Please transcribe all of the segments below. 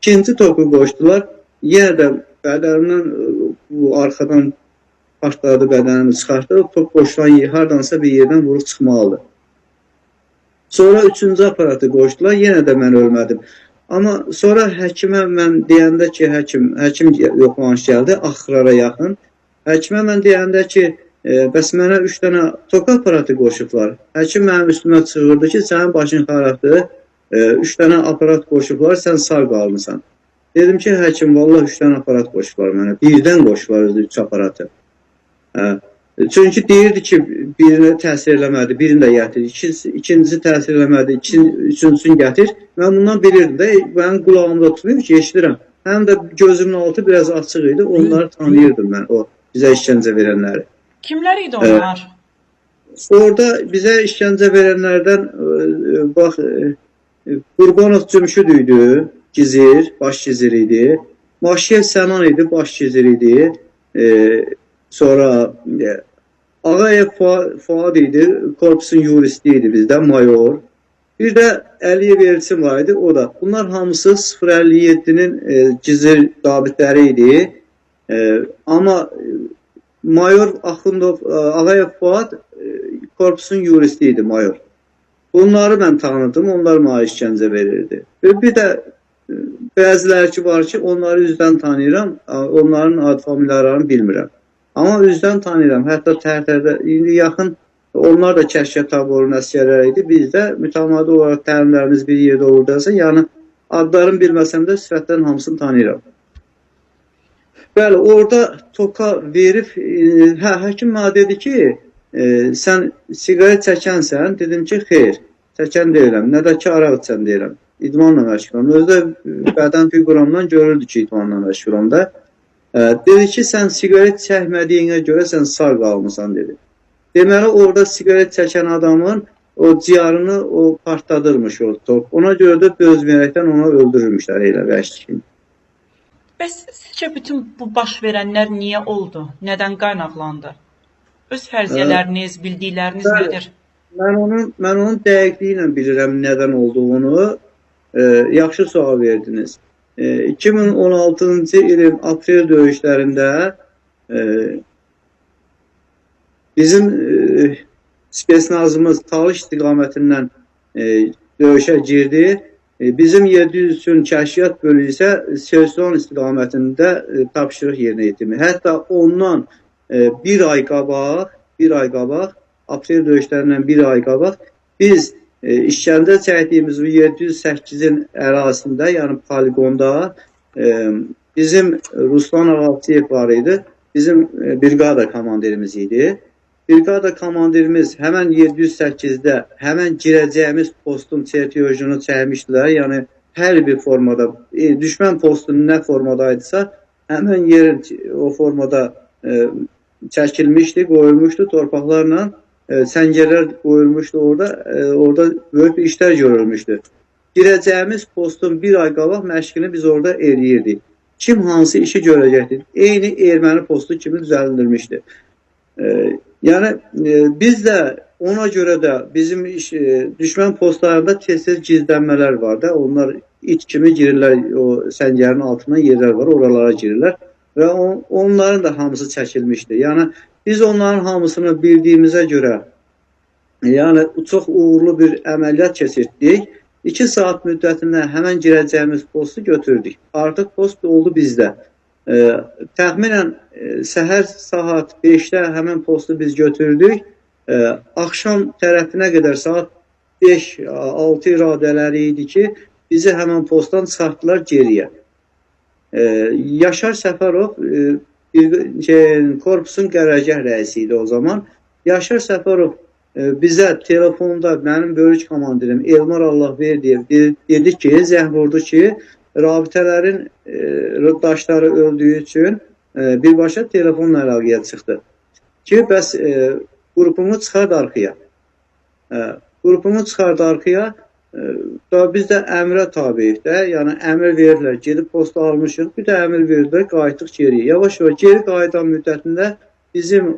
İkinci toku qoşdular. Yenə də bədənimdən bu arxadan partladı, bədənimi çıxartdı. Tok qoşulan yer hardansa bir yerdən vurub çıxmalıdır. Sonra üçüncü aparatı qoşdular. Yenə də mən ölmədim. Amma sonra həkimə mən deyəndə ki, həkim yoxlanış gəldi axırlara yaxın. Həkimə mən deyəndə ki, bəs mənə 3 dənə tok aparatı qoşublar. Həkim mənim üstümə çığırdı ki, sənin başın xarabdır. 3 dənə aparat qoşublar, sən sağ qalmısan. Dedim ki, həkim, vallah 3 dənə aparat qoşublar mənə. Birdən qoşublar özü 3 aparatı. Hə. Çünki deyirdi ki, birinə təsir eləmədi, birini də gətir. İkincisi təsir eləmədi, üçüncüsünü gətir. Mən bundan bilirdim də, mənim qulağımda tutmayıb ki, eşidirəm. Həm də gözümün altı biraz açıq idi, onları tanıyırdım mən, o bizə işgəncə verənləri. Kimlər idi onlar? Orada bizə işgəncə verənlərdən bax Qurbanov Cümşüd idi, gizir, baş gizir idi. Maşiyev Sənan idi, baş gizir idi. Sonra Ağayev Fuad idi, korpusun yuristi idi bizdə, mayor. Bir də Əliyev Elçin var idi, o da. Bunlar hamısı 057-nin gizir zabitləri idi. Amma mayor Axundov, Ağayev Fuad korpusun yuristi idi, mayor. Bunları mən tanıdım, onlar mənə işgəncə verirdi. Və bir də bəziləri ki var ki, onları üzdən tanıyıram, onların ad familiyalarını bilmirəm. Amma üzdən tanıyıram. Hətta Tərtərdə indi yaxın onlar da kəşfiyyat taborunun əsgərləri idi. Biz də mütəmadi olaraq təlimlərimiz bir yerdə olurdu. Yəni adlarını bilməsəm də sifətdən hamısını tanıyıram. Bəli, orada toka verib, hə, həkim mənə dedi ki, sən siqaret çəkənsən? Dedim ki, xeyr, çəkən deyiləm, nə də ki, araq içən deyiləm. İdmanla məşğulam. Özü də bədən fiquramdan görürdü ki, idmanla məşğulam da. Dedi ki, sən siqaret çəkmədiyinə görə sən sağ qalmısan, dedi. Deməli, orada siqaret çəkən adamın o ciyarını o partladırmış o tok. Ona görə də dözməyərəkdən onu öldürürmüşlər elə vəhşi. Bəs sizcə bütün bu baş verənlər niyə oldu? Nədən qaynaqlandı? Öz fərziyyələriniz, bildikləriniz Bəli. nədir? Mən onun dəqiqliyi ilə bilirəm nədən olduğunu. Yaxşı sual verdiniz. 2016-cı ilin aprel döyüşlərində bizim spesnazımız Talış istiqamətindən döyüşə girdi. Bizim 703-ün kəşfiyyat bölüyü isə Sövsan istiqamətində tapşırıq yerinə yetirdi. Hətta ondan bir ay qabaq, aprel döyüşlərindən bir ay qabaq biz işgəncə çəkdiyimiz bu 708-in ərazisində, yəni poligonda bizim Ruslan Ağabçiyev var idi. Bizim briqada komandirimiz idi. Briqada komandirimiz həmən 708-də həmən girəcəyimiz postun çertiyojunu çəkmişdilər. Yəni hər bir formada düşmən postu nə formadaydısa, həmən yerin o formada çəkilmişdi, qoyulmuşdu torpaqlarla, səngərlər qoyulmuşdu orada, orada böyük bir işlər görülmüşdü. Girəcəyimiz postun bir ay qabaq məşqini biz orada eləyirdik. Kim hansı işi görəcəkdi? Eyni erməni postu kimi düzəldilmişdi. Yəni biz də ona görə də bizim düşmən postlarında tez-tez gizlənmələr var da. Onlar it kimi girirlər, o səngərin altından yerlər var, oralara girirlər və onların da hamısı çəkilmişdi. Yəni biz onların hamısını bildiyimizə görə, yəni çox uğurlu bir əməliyyat keçirtdik. 2 saat müddətində həmən girəcəyimiz postu götürdük. Artıq post oldu bizdə. Təxminən səhər saat 5-də həmən postu biz götürdük. Axşam tərəfinə qədər saat 5-6 iradələri idi ki, bizi həmən postdan çıxartdılar geriyə. Yaşar Səfərov korpusun qərargah rəisi idi o zaman. Yaşar Səfərov bizə telefonda mənim bölük komandirim Elmar Allahverdiyev dedi ki, zəng vurdu ki, rabitələrin daşları öldüyü üçün birbaşa telefonla əlaqəyə çıxdı. Ki, bəs qrupumu çıxart arxaya. Qrupumu çıxart arxaya. Da biz də əmrə tabeyik də, yəni əmr verdilər, gedib postu almışıq, bir də əmr verdilər, qayıtdıq geriyə. Yavaş-yavaş geri qayıdan müddətində bizim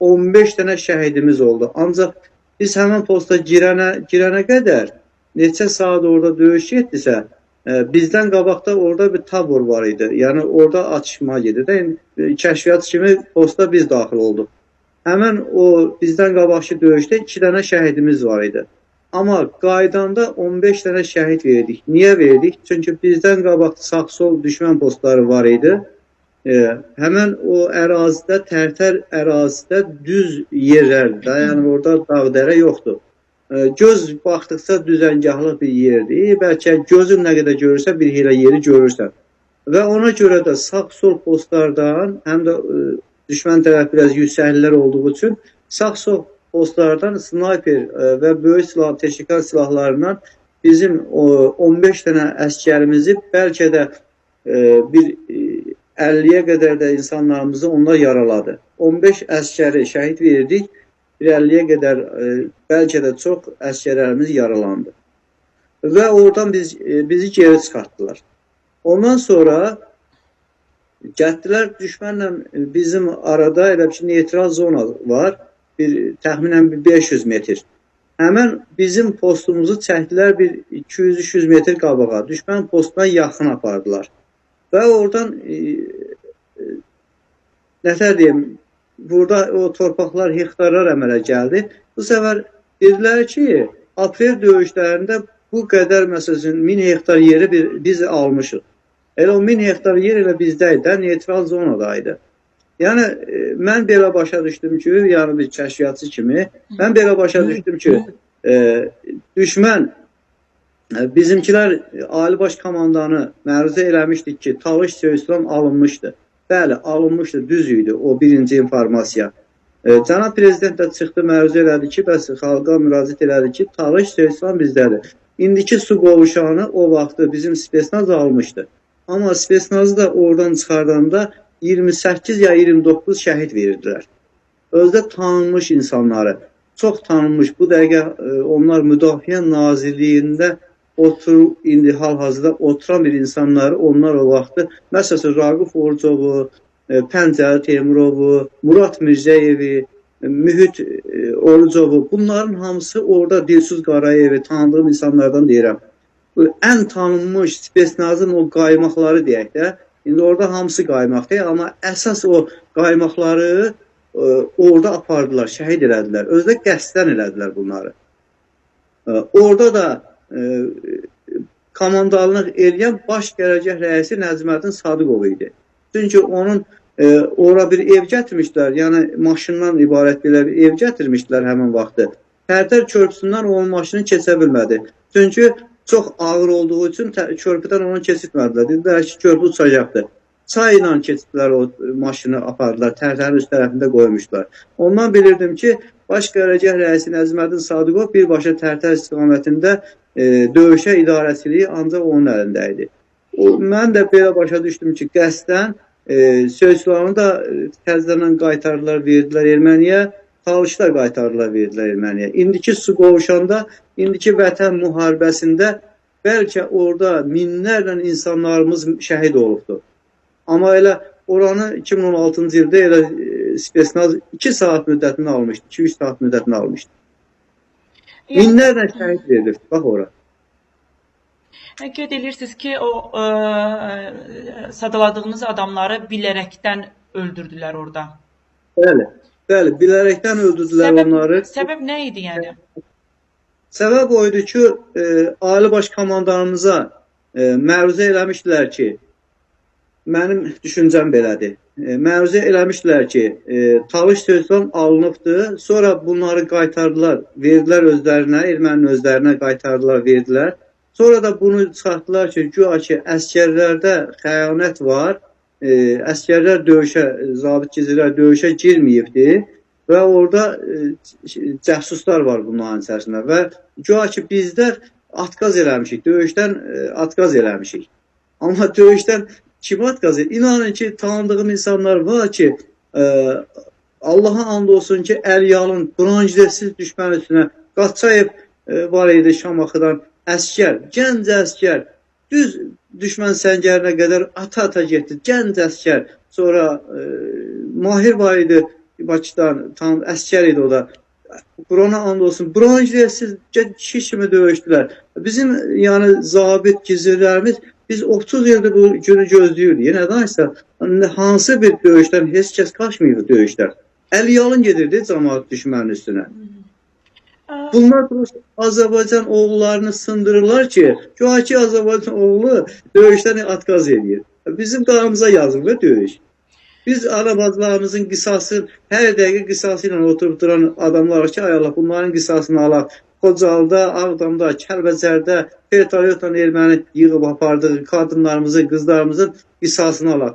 15 dənə şəhidimiz oldu. Ancaq biz həmən posta girənə qədər neçə saat orada döyüş getdisə, Bizdən qabaqda orada bir tabor var idi. Yəni orada atışma gedirdi. Yəni, kəşfiyyat kimi posta biz daxil olduq. Həmən o bizdən qabaqki döyüşdə 2 dənə şəhidimiz var idi. Amma qaydanda 15 dənə şəhid verdik. Niyə verdik? Çünki bizdən qabaq sağ-sol düşmən postları var idi. Həmən o ərazidə, Tərtər ərazidə düz yerlərdir. Yəni orada dağ-dərə yoxdur. Göz baxdıqca düzəngahlıq bir yerdir. Bəlkə gözün nə qədər görürsə bir elə yeri görürsən. Və ona görə də sağ-sol postlardan həm də düşmən tərəf biraz yüksəklər olduğu üçün sağ-sol postlardan snayper və böyük silah, texnika silahlarından bizim o 15 dənə əsgərimizi bəlkə də bir 50-yə qədər də insanlarımızı onlar yaraladı. 15 əsgəri şəhid verdik. Bir 50-yə qədər bəlkə də çox əsgərlərimiz yaralandı. Və oradan bizi geri çıxartdılar. Ondan sonra getdilər düşmənlə bizim arada elə bir neytral zona var. Bir təxminən bir 500 metr. Həmən bizim postumuzu çəkdilər bir 200-300 metr qabağa. Düşmən postuna yaxın apardılar. Və oradan nətər deyim, burada o torpaqlar, hektarlar əmələ gəldi. Bu səfər dedilər ki, aprel döyüşlərində bu qədər məsəl üçün 1000 hektar yeri biz almışıq. Elə o 1000 hektar yer elə bizdə idi, də, neytral zonadaydı. Yəni mən belə başa düşdüm ki, yəni bir kəşfiyyatçı kimi, mən belə başa düşdüm ki, düşmən bizimkilər Ali Baş Komandanı məruzə eləmişdik ki, Talış Seyislan alınmışdı. Bəli, alınmışdı, düz idi o birinci informasiya. Cənab Prezident də çıxdı, məruzə elədi ki, bəs xalqa müraciət elədi ki, Talış Seyislan bizdədir. İndiki su qovuşağını o vaxtı bizim spesnaz almışdı. Amma spesnazı da oradan çıxardanda 28 ya 29 şəhid verirdilər. Özdə tanınmış insanları, çox tanınmış, bu dəqiqə onlar Müdafiə Nazirliyində indi hal-hazırda oturan bir insanları onlar o vaxtı, məsələn, Raqif Orucovu, Pəncəli Teymurovu, Murad Mirzəyevi, Mühit Orucovu, bunların hamısı orada Dilsuz Qarayevi tanıdığım insanlardan deyirəm. Ən tanınmış spesnazın o qaymaqları deyək də, indi orada hamısı qaymaq deyil, amma əsas o qaymaqları orada apardılar, şəhid elədilər. Özdə qəsdən elədilər bunları. Orada da komandanlıq eləyən baş qərargah rəisi Nəcməddin Sadıqov idi. Çünki onun ora bir ev gətirmişdilər, yəni maşından ibarət belə bir ev gətirmişdilər həmin vaxtı. Tərtər körpüsündən onun maşını keçə bilmədi. Çünki çox ağır olduğu üçün körpüdən onu keçirtmədilər. Dedilər ki, körpü uçacaqdır. Çay ilə keçdilər o maşını apardılar, Tərtərin üst tərəfində qoymuşdular. Ondan bilirdim ki, baş qərargah rəisi Nəcməddin Sadıqov birbaşa Tərtər istiqamətində döyüşə idarəçiliyi ancaq onun əlində idi. Mən də belə başa düşdüm ki, qəsdən Seyislanı da təzədən qaytardılar, verdilər erməniyə, Talışı da qaytardılar, verdilər erməniyə. İndiki su qovuşanda, indiki vətən müharibəsində bəlkə orada minlərlə insanlarımız şəhid olubdur. Amma elə oranı 2016-cı ildə elə spesnaz 2 saat müddətini almışdı, 2-3 saat müddətini almışdı. Yəni, Minlərlə şəhid verilib, bax ora. Qeyd edirsiniz ki, o sadaladığınız adamları bilərəkdən öldürdülər orada. Bəli, bəli, bilərəkdən öldürdülər onları. Səbəb nə idi yəni? Səbəb o idi ki, Ali Baş Komandanımıza məruzə eləmişdilər ki, mənim düşüncəm belədir. Məruzə eləmişdilər ki, Talış Seyislan alınıbdır. Sonra bunları qaytardılar, verdilər özlərinə, erməninin özlərinə qaytardılar, verdilər. Sonra da bunu çıxartdılar ki, güya ki, əsgərlərdə xəyanət var. Əsgərlər döyüşə, zabit gizirlər döyüşə girməyibdir və orada cəsuslar var bunların içərisində və güya ki, bizlər atqaz eləmişik, döyüşdən atqaz eləmişik. Amma döyüşdən kim atqaz edir? İnanın ki, tanıdığım insanlar var ki, Allaha and olsun ki, əl yalın, bronjlesiz düşmən üstünə Qaçayev var idi Şamaxıdan, əsgər, gənc əsgər, düz düşmən səngərinə qədər ata-ata getdi, gənc əsgər. Sonra Mahir var idi Bakıdan, tam əsgər idi o da. Qurana and olsun. Bronjliyəsiz kişi kimi döyüşdülər. Bizim yəni zabit gizirlərimiz biz 30 ildir bu günü gözləyirik. Yenə danışsa hansı bir döyüşdən heç kəs qaçmayıb döyüşdən. Əli yalın gedirdi cəmaət düşmənin üstünə. Bunlar Azərbaycan oğullarını sındırırlar ki, güya ki Azərbaycan oğlu döyüşdən atqaz eləyir. Bizim qanımıza yazılır döyüş. Biz ana bacılarımızın qisası, hər dəqiqə qisası ilə oturub duran adamlarıq ki, ay Allah, bunların qisasını alaq. Xocalıda, Ağdamda, Kəlbəcərdə vertolyotla erməni yığıb apardığı qadınlarımızın, qızlarımızın qisasını alaq.